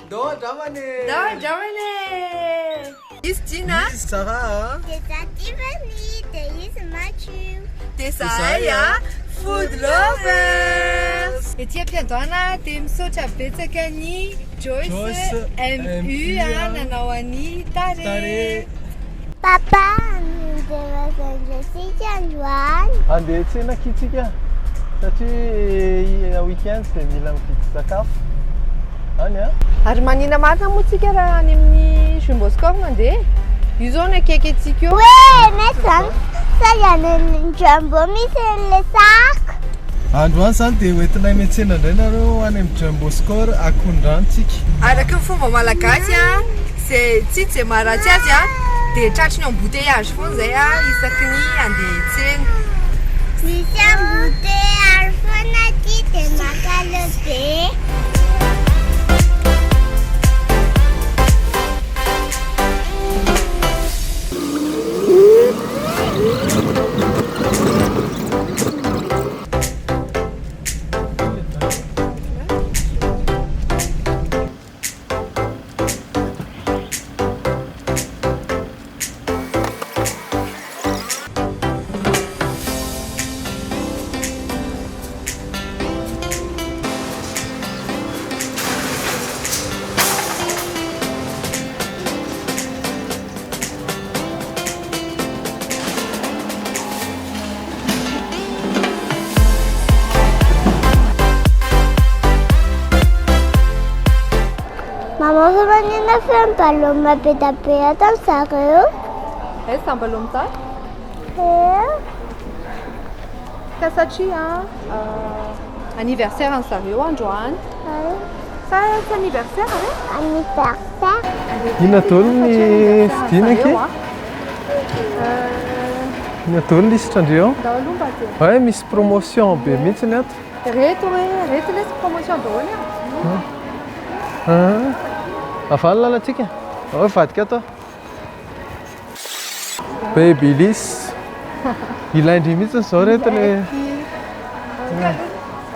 Ndao andramana e! Ndao andramana e! Izy Dina. Izy Sarah a! Dia za Tiffany, dia izy Mathieu. Dia zahay a! Food Lovers! Ety am-piandohana dia misaotra betsaka an'i Joyce MU nanao an'i Tare. Papa, andeha vazahan-dRasika androany. Andeha hiantsena akia tsika satria week-end dia mila mividy sakafo any an. Ary manina marina moa tsika raha any amin'ny Jumbo Score mandeha? Io zao ny akaiky antsika io. Hoe mety zany sady any amin'ny Jumbo misy an'ilay saka. Androany izany dia hoentinay miantsena indray nareo any amin'ny Jumbo Score Akondrano tsika. Araka ny fomba malagasy an, izay tsy izay maharatsy azy an, dia tratry ny embouteillage foana izay an isaky ny handeha hiantsena. Misy embouteillage foana aty dia mankaleo be. Maman fa maninona feno baloma be dia be ato ry zareo? Aiza izany baloma izany? Eo. Ka satria anniversaire an'zareo androany. Sa tsy anniversaire ve? Anniversaire. Inona daholo ny vidiana akia? Inona daholo ny lisitra ndry ao? Ndao aloha mba jerena. Ouais, misy promotion be mihitsy ny ato. Reto hoe, reto lesy promotion daholo e. Ah, avy any lalantsika. Ao hivadika ato aho. Babyliss. Ilain-dry mihitsy izao reto le.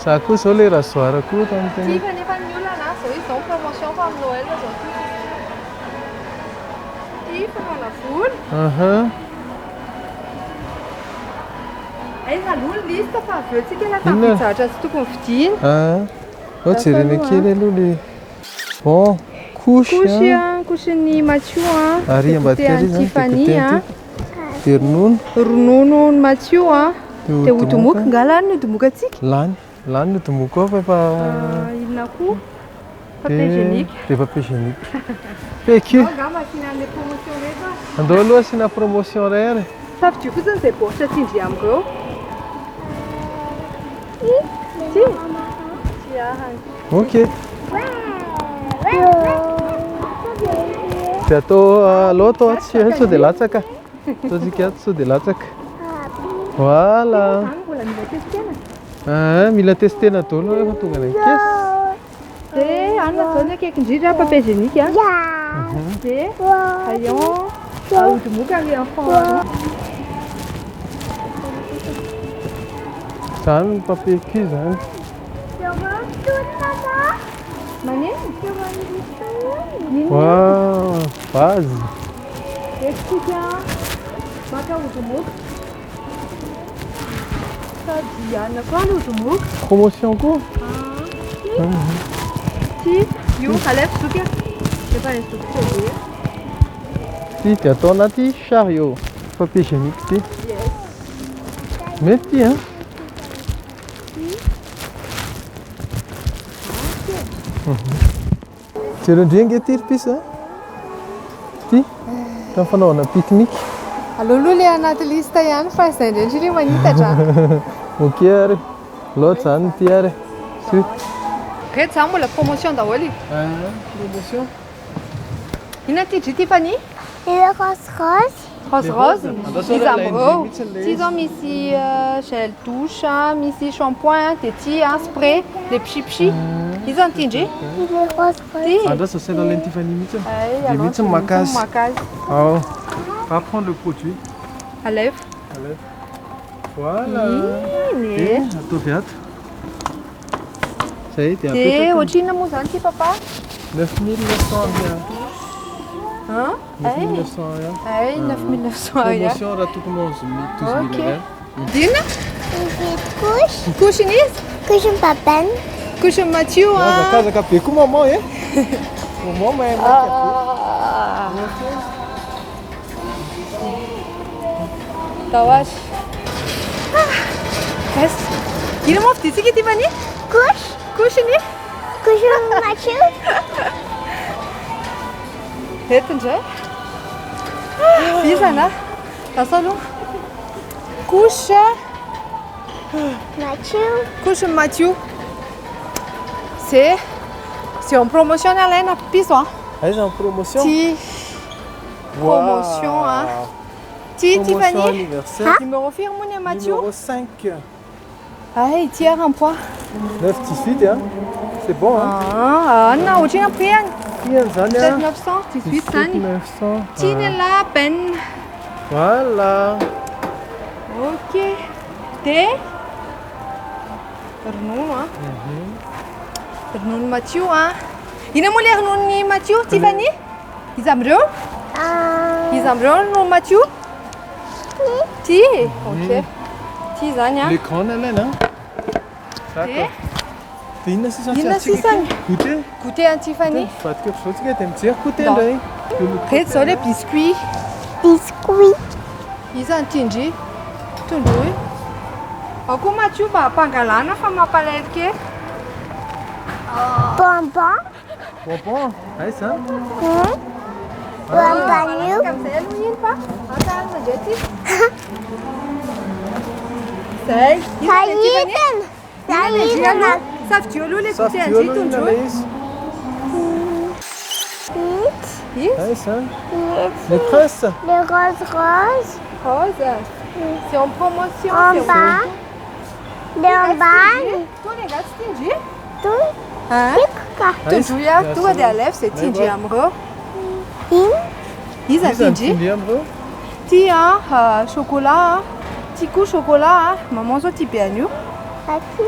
Za koa izao le rasoir koa tamin'ny tena. Ty fa nefa ny olana zao izy zao promotion fa amin'ny Noël zao ty. Ty fanaovana volo. Aha. Aiza aloha ny liste fa avy eo tsika lasa mividy zavatra tsy tokony vidiana. Ah. Ao jerena kely aloha le. Bon, couche. Couche a, couche ny Mathieu a. Ary ambadika ary zany Tiffany a. Dia ronono. Ronono ny Mathieu a. Dia odimoka, nga lany ny odimoka antsika? Lany, lany ny odimoka ao fa efa. Inona koa? Papier hygiénique. Dia papier hygiénique. PQ. Andao angamba asiana an'ilay promotion ireto a. Andao aloha asiana promotion iray ary. Safidio fotsiny izay baoritra tsindry amin'ireo. Ty? Ty ahany. Ok. Dia atao aleo atao ato sy sao dia latsaka. Ataontsika ato sao dia latsaka. Voilà. Mbola mila testena. Ah, mila testena daholo rehefa tonga any an-caisse. Dia anona zao ny akaiky indrindra papier hygiénique a. Dia rayon ahodimoka ary enfant. Zany ny papier cul zany. Maneno? Waouh, base. Eto tsika maka odimoka. Sady hanina koa ny odimoka. Promotion koa. Ty, io, alefa zoky a. Efa ny zoky tsy be. Ty dia atao anaty chariot. Papier hygiénique ty. Yes. Mety ty hein. Jereo ndry ange ty ry Pisa a. Ty, trano fanaovana pique-nique. Aleo aloha le anaty liste ihany fa izay indray ndry le manitatra. Ok ary. Loatra zany ty ary. Su. Reto zany mbola promotion daholo e. Ah, promotion. Inona ty dry Tiffany? Ilay rose rose. Rose rose. Iza amin'ireo? Ty zao misy gel douche, misy shampoing, dia ty spray, le pshipshi. Iza no tian-dry? Ilay rose rose. Ty. Andraso asaina alain'i Tiffany mihitsy. Ay, Dia mihitsy maka azy. Maka azy. Ao. Va prendre le produit. Alefa. Alefa. Voilà. Iny e. Dia ataovy ato. Zay dia Dia apetraka. ohatrinona moa izany ity papa? 9900 ariary. Hein? 9900 ariary. Ay, 9900 ariary. Promotion raha tokony 11000 12000 Ok. ariary. Dina? Mividy couche. Couche n'iza? Couche ny babany. Couche ny Mathieu a. Hazakazaka be koa maman e. Maman mahay maika be. Ah. Tao azy. Ah. Es. Ino moa fidintsika Tiffany? Couche. Couche ny? Couche ny Mathieu. Eto indray. Ah, vizana. Lasa aloha. Couche. Mathieu. Couche ny Mathieu. C'est c'est en promotion ny alaina piso a. Aiza ny promotion? Ty promotion a. Ty Promotion Tiffany. anniversaire. Numéro firy moa ny Mathieu? Numéro 5. Ay, ty ary ny poids. 9 18 hein. C'est bon hein. Ah, na ohatrina prix any? Prix zany a. 7918 zany. 900. Ty ny la peine. Voilà. Ok. De ronono a. Ronono Mathieu a. Ina moa le rononony Mathieu, Tiffany? Iza amin'ireo? Ah, Iza amin'ireo ronono Mathieu? Ty. Ok. Ty zany a. L'écran alaina. D'accord. Dia inona sisa Inona sisany? Goûter. Goûter an'i Tiffany. Mivadika ohatr'izao tsika dia mijery goûter Non. indray. Reto zao le biscuit. biscuit. Iza ny tiandry? Tondroy. Ao koa Mathieu mba ampangalana fa mampalahelo kely. Bonbon. Bonbon. Aiza? Bonbon io. Amin'izay aloha iny fa antanana indray ty. Zay. Inona le Tiffany? Sahirana. Inona le ndry Sahirana. aloha? Safidio aloha le goûter Safidio andry aloha inona tondroy. le izy? Itsy. Izy? Aiza? Itsy. Les princes. Le rose rose. Rose. C'est en promotion. En c'est bas. Le ambany. Tony angaha tsy tiandry? Tony. Hein? Tiako ka. Tondroy a, tonga dia alefa izay tiandry amin'ireo. Ino? Iza Iza ny tiandry? tiandry amin'ireo? Ty a, chocolat a. Ty koa chocolat a. Maman zao tia be an'io. Aty.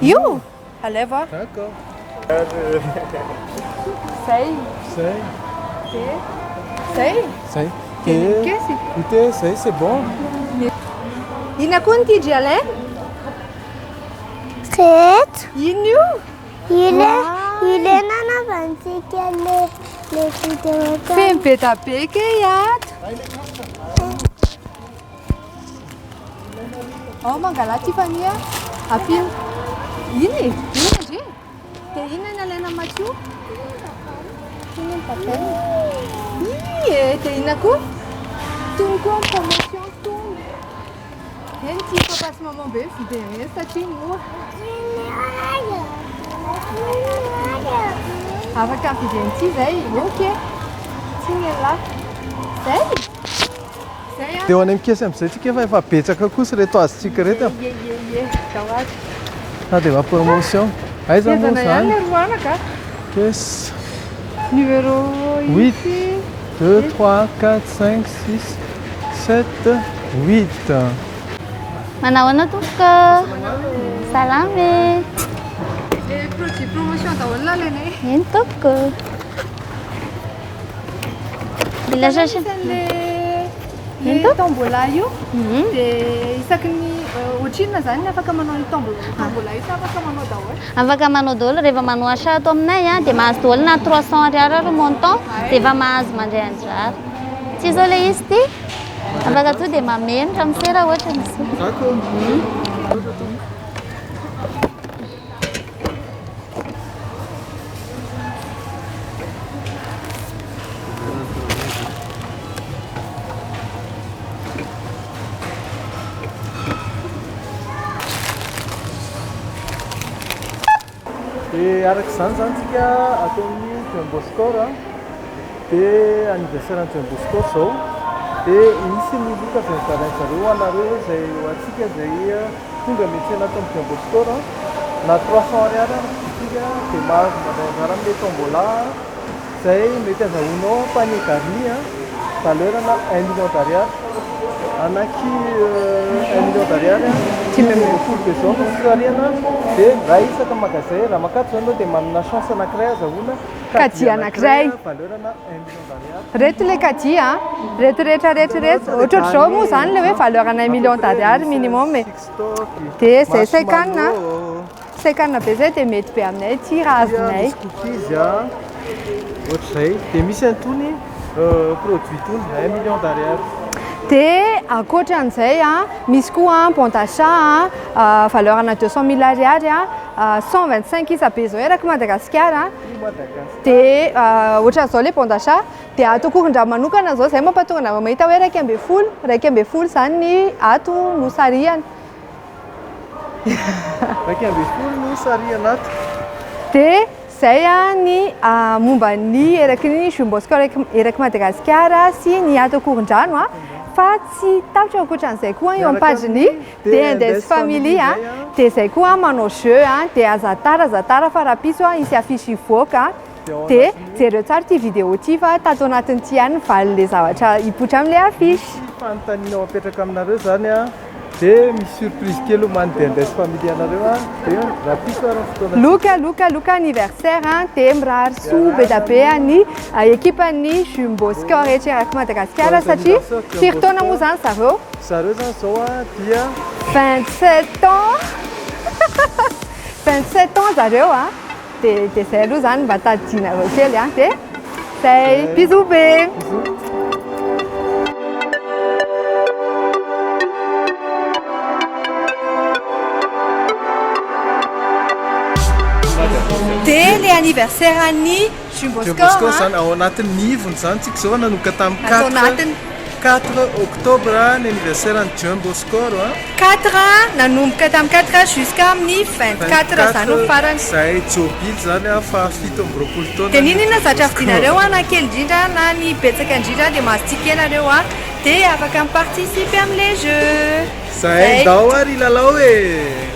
Io? Alefa a. D'accord. Zay. Zay. Dia zay. Zay. Dia Dia mikesy. goûter, zay c'est bon. Inona koa ny tiandry Alain? Reto. Ino io? Ile ile nanaovantsika le le vidéo tao. Feno be da be ke ato. Ao mangala Tiffany a. Ampio. Ino e? Ino ndry? Dia inona ny alaina Mathieu? Inona ny babena? Ih e, dia inona koa? Tony koa en promotion tony. Eny ty papa sy maman be mividy ireny satria mora. Afaka mividy an'ity zay. Ok. Ty ny lahy. Zay. Zay a. Dia ho any amin'ny caisse amin'izay tsika fa efa betsaka kosa ireto azontsika ireto. Ye ye ye. Dao azy. Sady efa promotion. Aiza moa Ezana ihany zany? le roanaka. Caisse. Numéro 8. 8. 2, 3, 4, 5, 6, 7, 8. Manahoana tompoko? Salama e. Le produit promotion daholo lalainay. Eny tompoko. Mila sasy. Le le Ino? tombola io Mhm. dia isaky ny ohatrinona zany ny afaka manao ny tombola tombola io sa afaka manao daholo? Afaka manao daholo rehefa manao achat ato aminay a dia mahazo daholo na 300 ariary ary montant dia efa mahazo mandray anjara. Tsy zao le izy ty? Afaka to dia mameno raha misera ohatra misy. D'accord. Dia araka izany zany tsika atao amin'ny Jumbo Score a. Dia anniversaire ny Jumbo Score zao. Dia misy ny loka avy amin'ny zareo ho anareo izay ho antsika izay tonga miantsena ato amin'ny Jumbo Score a. Na 300 ariary ary tsika dia mahazo mandray anjara amin'ilay tombola izay mety azahoanao panier garni a, valeur na 1 million d'ariary. Anaky un million d'ariary 25 be zao no fisarihana dia raha isaka magasin raha makatso zany anao dia manana chance anankiray azahoana caddie anankiray valeur ana un million d'ariary. Reto le caddie a, reto rehetra rehetra reto, ohatrohatr'izao moa zany le hoe valeur ana un million d'ariary minimum e. Dia zay saikana, saikana be zay dia mety be aminay ity raha azonay. Misy cookies a, ohatr'izay. Dia misy an'itony produit itony, un million d'ariary. Dia ankoatran'izay a, misy koa bon d'achat a, valeur ana 200 000 ariary a, 125 isa be zao eraky Madagasikara. Dia ohatran'izao le bon d'achat, dia ato Ankorondrano manokana zao zay mampatonga anareo mahita hoe 11, 11 zany ny ato no sarihana. 11 no sarihana ato. Dia zay a ny momba ny eraky ny Jumbo Score eraky Madagasikara sy ny ato Ankorondrano a, fa tsy tapitra ankoatran'izay koa eo amin'ny page-ny D&S Family a, dia zay koa manao jeu a, dia aza tara aza tara fa rahampitso a hisy affiche hivoaka dia jereo tsara ity vidéo ity fa tato anatin'ity ihany ny valin'ilay zavatra hipoitra amin'ilay affiche. Misy fanontaniana ho apetraka aminareo zany a, dia misy surprise kely omanin'ny D&S Family anareo a, dia rahampitso ary ny fotoana. Loka loka loka anniversaire a, dia mirary soa be dia be an'ny ekipan'ny Jumbo Score rehetra eraky Madagasikara satria firy taona moa zany zareo? Zareo zany zao a dia 27 ans 27 ans zareo a, dia dia zay aloha zany mba tadidinareo kely a, dia zay, bisous be. Bisous. Dia le anniversaire an'ny Jumbo Jumbo Score Score a. zany ao anatin'ny ivony zany tsika zao nanomboka tamin'ny Atao 4 anatiny. 4 octobre ny anniversaire ny Jumbo Score a. 4 nanomboka tamin'ny 4 jusqu'à amin'ny 24 zany no farany. Zay jobily zany a fa 27 taona. Dia n'inon'inona zavatra vidinareo a, na kely indrindra na ny betsaka indrindra dia mahazo ticket nareo a, dia afaka mi-participer amin'ilay jeu. Zay ndao ary lalao e.